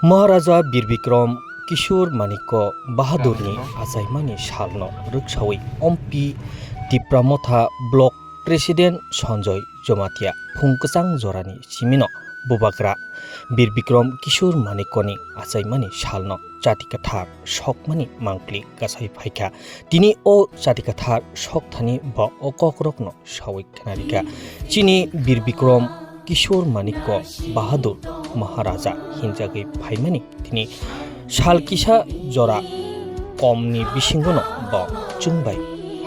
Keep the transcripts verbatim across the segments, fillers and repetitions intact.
Maharaja Bir Bikram Kishore Manikya Bahadurni achaimani salno rwksawi Ompi Tipra Motha Block President Sanjoy Jamatia phung kwchang jorani simino Bubagra Bir Bikram Kishore Manikyani achaimani salno chati kwthar sokmani mangpli kasai phaikha. Tini o chati kwthar sok thani bo o kokrokno sawi khwnarikha. Chini Bir Bikram Kishore Manikya Bahadur Maharaja hinjagwi phaimani tini sal kisa jora komni bisingono bo chwngbai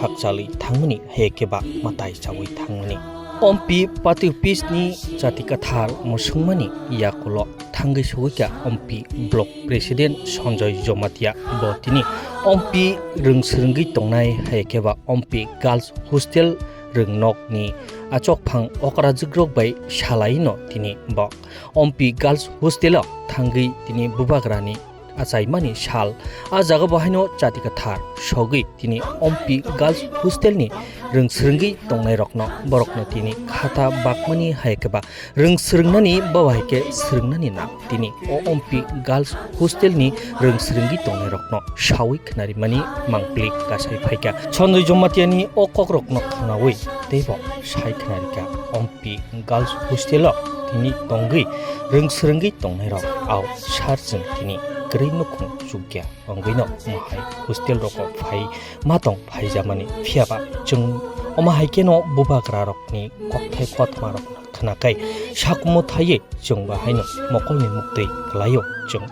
hakchalwi thangmani, hai khe ba mwtai chawi thangmani. Ompi Party Office ni chati kwthar mwswngmani yakulo thangwi sogwikha Ompi Block President Sanjoy Jamatia. Bo tini Ompi rwng swrwngwi tongnai, hai khe ba Ompi Girls Hostel rwngnokni achokphang okrajwkrok bai salaino tini bo Ompi Girls Hostel o thangwi tini Bubagrani achaimani sal. A jaga bo haino chati kwthar sogwi tini Ompi Girls Hostel ni rwng swrwngwi tongnairokno, borokno tini khata bakmani, hai khe ba rwng swrwngnani, bo hai khe swrwngnani nang. Tini o Ompi Girls Hostel ni rwng swrwngwi tongnairokno sawi khwnarimani mangpli kasai phaikha. Sanjoy Jamatia ni o kokrokno khwnawi teibo sai khwnarikha, Ompi Girls Hostel o tini tongwi rwng swrwngwi tongnairok au sar chwng tini kwrwi nukhung chukya wngwino omo hai hostel rogo phai ma tong phaijamani. Phiya ba chwng omo hai kheno Bubagrarokni kokthai kothmarok khwnakhai sakmo thaiwi chwng bo haino mokolni muktwi kwlaio. Chwng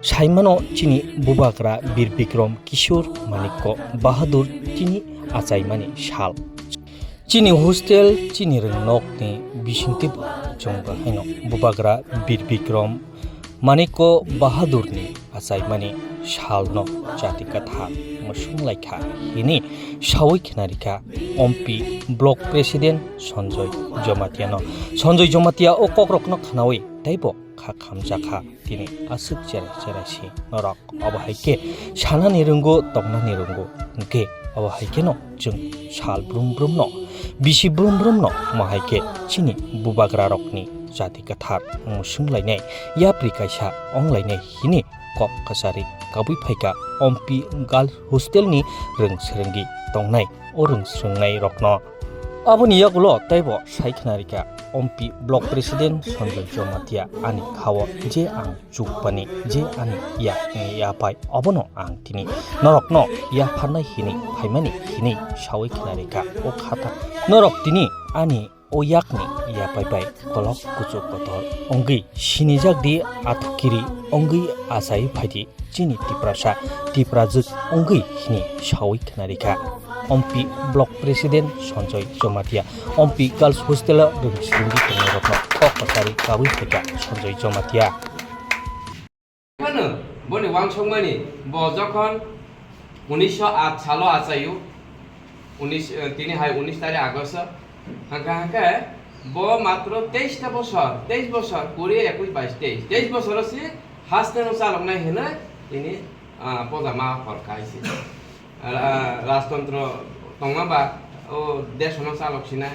saimano chini Bubagra Bir Bikram Kishore Manikya Bahadur tini achaimani sal. Chini hostel, chini rwngnokni bisingtwibo chwng bo haino Bubagra Bir Bikram Manikya Bahadurni achaimani salno chati kwthar mwswng laikha hini sawi khwnarikha Ompi Block President Sanjoy Jamatia no. Sanjoy Jamatia o kokrokno khwnawi teibo kha khamjakha, tini aswk cherai cherai si norok. Obo hai khe sanani rwngo, tongnani rwngo, hwnkhe obo hai kheno chwng sal brum brumno, bisi brum brumno omo hai khe chini Bubagrarokni chati kwthar mwswng lainai, yapri kaisa wng lainai hini kok kwchari kabui phaikha Ompi Girls Hostel ni rwng swrwngwi tongnai o rwng swrwngnairokno. Aboni yagulo teibo sai khwnarikha Ompi Block President Sanjoy Jamatia, ani khao je ang chukpani, je ani yakni yapai, obono ang tini norokno yapharnai hini phaimani hini sawi khwnarikha o khata. Norok tini ani o yakni yapai bai kolok kuchuk kotor wngwi sinijak di, athukiri wngwi achai phaidi chini Tiprasa, Tiprajwk wngwi hini sawi khwnarikha Ompi Block President Sanjoy Jamatia. Ompi Girls Hostel o rwng swrwngwi tongnairokno kok kwchari kabui phaikha Sanjoy Jamatia. Phano boni wansukmani bo jokhon unisho aat salo achaio, unis, eh, tini hai unis tarik August, hwnkha hwnkhe bo matro teis ta bosor, teis bosor, kuri, ekush, bais, teis, teis bosoro se hasteno chaloknai hinwi tini, ah, poja ma hor khai se. Ra-, rajtontro tongma ba o desh no chalok sinai.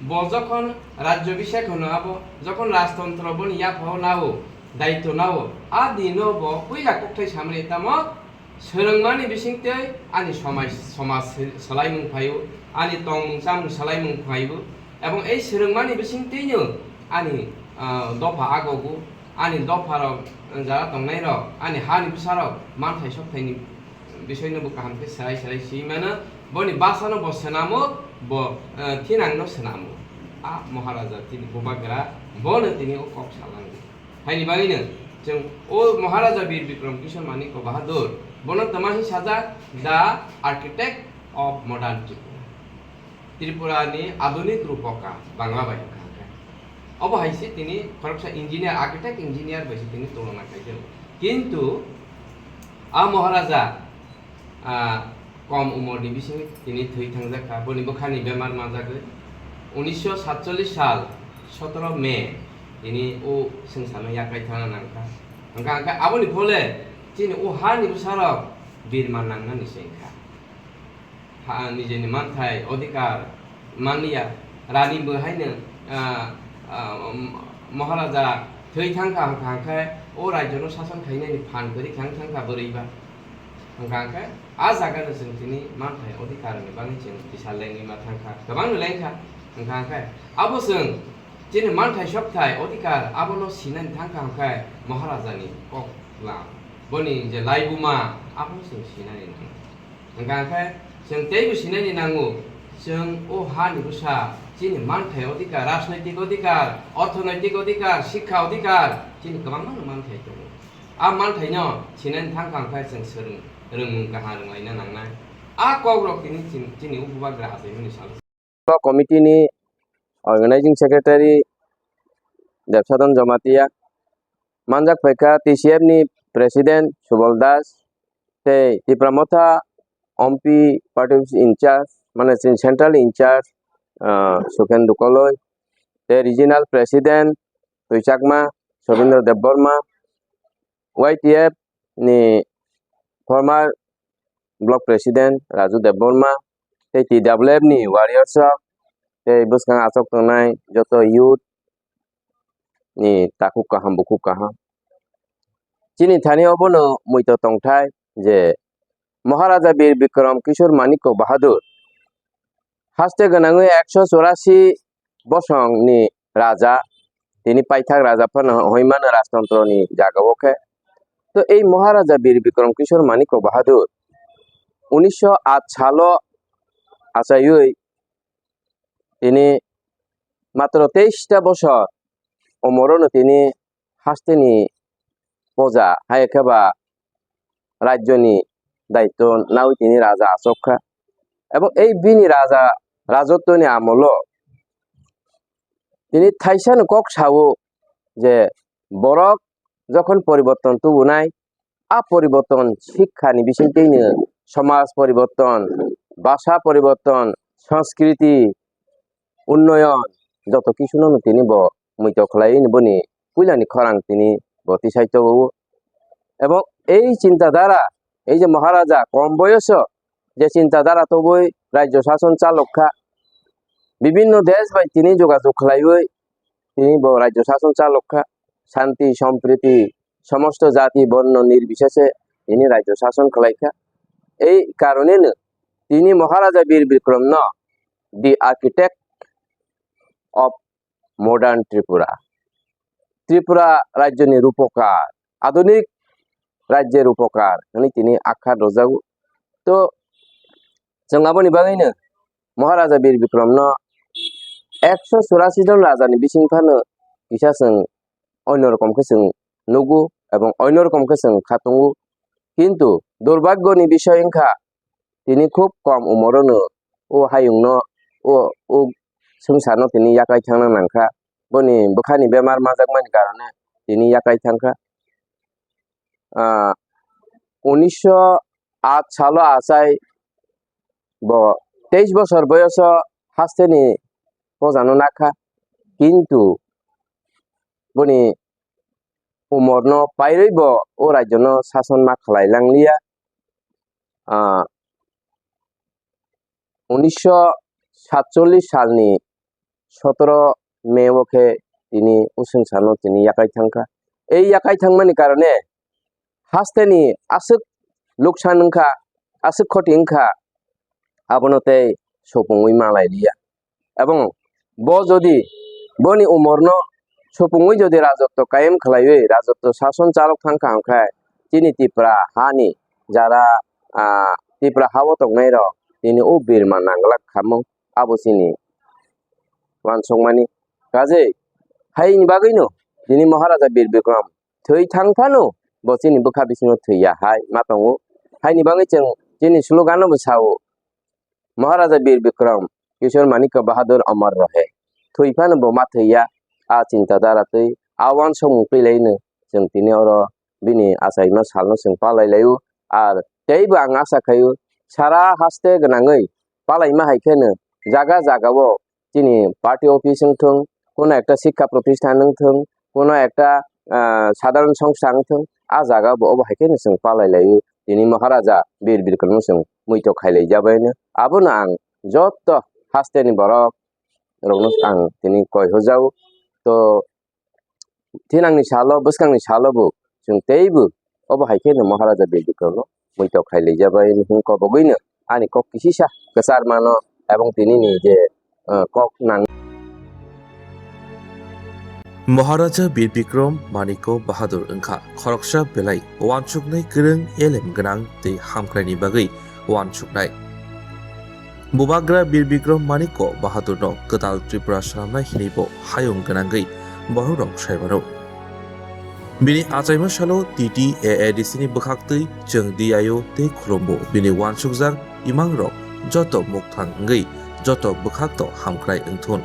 Bo jokhon rajyo bisek hwno abo, jokhon rajtontro boni yaphao nao, daityo nao, a dino bo puila kokthai samani tamo swrwngmani bisingtwi ani somaj, somaj swlaimung phaio, ani tongmung chamung swlaimung phaio, ebong ei swrwngmani bisingtwino ani, ah, dopha agogo, ani dopharok jara tongnairok, ani hani bwsarok manthai sokthaini bisoino bo kaham khe swrai swrai swi mano. Boni bwsano bo swnamo, bo, eh, thinangno swnamo. A Maharaja tini Bubagra, bono tini o kok salango. Haini bagwino chwng o Maharaja Bir Bikram Kishore Manikya Bahadur, bono twma hin sajak the architect of modern Tripura. Tripura ni adunik rupoka Bangla bai hwnkha hwnkhe. Obo hai se tini khoroksa engineer, architect engineer bai se tini tulona khaijak. Kintu a Maharaja, ah, kom umor ni bisingo tini thwi thangjak kha, boni bwkha ni bemar manjagwi. Unisho satchollish sal sotoro May tini o swngcharno yakai thana nangkha. Hwnkha hwnkhe aboni phole chini o ha ni bwsarok birma nangnani se wngkha. Ha, nijeni manthai, odhikar manliya. Rani bo haino, ah, ah, um, Maharaja thwi thangkha hwnkha hwnkhe, O rajyono sason khainani phan kwrwi khe wng thangkha bwrwiba. Hwnkha hwnkhe a jagano chwng tini manthai odhikarni bagwi chwng tisal lengwi ma thangkha, kwbangno lengkha. Hwnkha hwnkhe abo chwng chini manthai sokthai odhikar abono sinani thangkha hwnkhe Maharajani kok lam, boni je laibuma abono chwng sinani nang. Hwnkha hwnkhe chwng teibo sinani nango, chwng o hani bwsa chini manthai odhikar, rajnoitik odhikar, orthonoitik odhikar, sikha odhikar, chini kwbangmano manthai tongo. A manthaino sinani thangkha hwnkhe chwng swrwng, rwngmung kaham rwnglaina nangnai. A kokrok tini chin-, chini o bubagra achaimani salo. Committee ni Organizing Secretary Debsadhan Jamatia, manjak phaikha T C F ni President Subal Das, tei Tipra Motha Ompi Party Office in charge, mane chini central in charge, ah, Sukhendu Koloi, tei Regional President Twi Chakma, Sobindra Debbarma, Y T F ni former Block President Raju Debbarma, tei T W F ni warriors rok, tei bwskang achuk tongnai joto youth ni takhuk kaham, bukhuk kaham. Chini thani obono muito tongthai je Maharaja Bir Bikram Kishore Manikya Bahadur haste gwnangwi ekso churasi bosong ni raja, tini paithak raja phano hoi mano rajtontro ni jaga o khe. To ei Maharaja Bir Bikram Kishore Manikya Bahadur unisho at salo achaiwi tini matro teis ta bosor umorono tini hasteni poja, hai khe ba rajyoni daityo nawi tini raja achuk kha. Ebong ei bini raja rajotwoni amolo tini thaisano kok sao je borok jokhon poriborton tubunai, a poriborton sikhani bisingtwino somaj poriborton, bhasha poriborton, sanskriti unnoyon joto kisuno tini bo muito khlaiwi boni puilani khorang tini bo tisai tobio. Ebong ei chinta dhara, ei je Maharaja kom boyoso je chinta dhara tobwi rajyo sason chalok kha, bibinno desh bai tini jogajog khlaiwi tini bo rajyo sason chalok kha, shanti, sompriti, somosto jati, borno nirbisheshe tini rajyo sason khlai kha. Ei karoneno tini Maharaja Bir Bikramno the architect of modern Tripura, Tripura rajyoni rupokar, adunik rajye rupokar hwnwi tini akhar rwjago. To chwng aboni bagwino Maharaja Bir Bikramno ekso churasi jon rajani bising phano kisa chwng onno rokom khe chwng nugo ebong onno rokom khe chwng kha tongo. Kintu durbhagyoni bisoi wngkha, tini khub kom umorono o hayungno, o, o swngcharno tini yakai thangna nangkha. Boni bwkhani bemar manjakmani karone tini yakai thangkha. Ah, unisho at salo achai bo teis bosor boyoso hasteni pojano nakha, kintu boni umorno pairwi bo o rajyono sason ma khlai langliya. Ah, unisho satchollish salni sotoro May o khe tini o swngcharno tini yakai thangkha. Ei yakai thangmani karone hasteni aswk luksan wngkha, aswk khoti wngkha, abono tei supungwi ma lai liya. Ebong bo jodi boni umorno supungwi jodi rajotwo kayem khlaiwi rajotwo sason chalok thangkha hwnkhe chini Tipra hani jara, ah, Tipra hao tongnairok tini o birma nanglak khamung abo chini uansukmani. Kajei haini bagwino tini Maharaja Bir Bikram thwi thang phano bo chini bwkha bisingo thwi ya hai ma tongo. Haini bagwi chwng chini slogan no bo sao, Maharaja Bir Bikram Kishore Manikya Bahadur Amar Rahe. Thwi phano bo ma thwi ya, a chinta dhara twi, a uansukmung twi laino chwng tini oro bini achaima salno chwng palai laio. Ar teibo ang asa khaio, sara haste gwnangwi palaima hai kheno jaga jaga o chini party office wng thung, kuno ekta sikha protisthan wng thung, kuno ekta, ah, sadharon songstha wng thung, a jaga bo obo hai kheno chwng palai laio. Tini Maharaja Bir Bikramno chwng muito khailai jabaino. Abono ang joto hasteni borok rokno ang tini koi hojao. To thinangni salo, bwskangni salo bo chwng teibo obo hai kheno Maharaja Bir Bikramno muitok khai lijabani hwn kobogwino ani kok kisisa kwchar mano ebong tinini je, eh, kok nang. Maharaja Bir Bikram Maniko Bahadur wngkha khoroksa belai uansuknai kwrwng elem gwnang tei hamkraini bagwi uansuknai. Bubagra Bir Bikram Maniko Bahadurno kwtal Tripura swnamnai hinwibo hayung gwnangwi bororok sai mano. Bini achaima salo T T A A D C ni bwkhaktwi chwng diyaio tei khulumbo bini uansukjak imangrok joto mukthang wngwi joto bwkhakno hamkrai wngthun.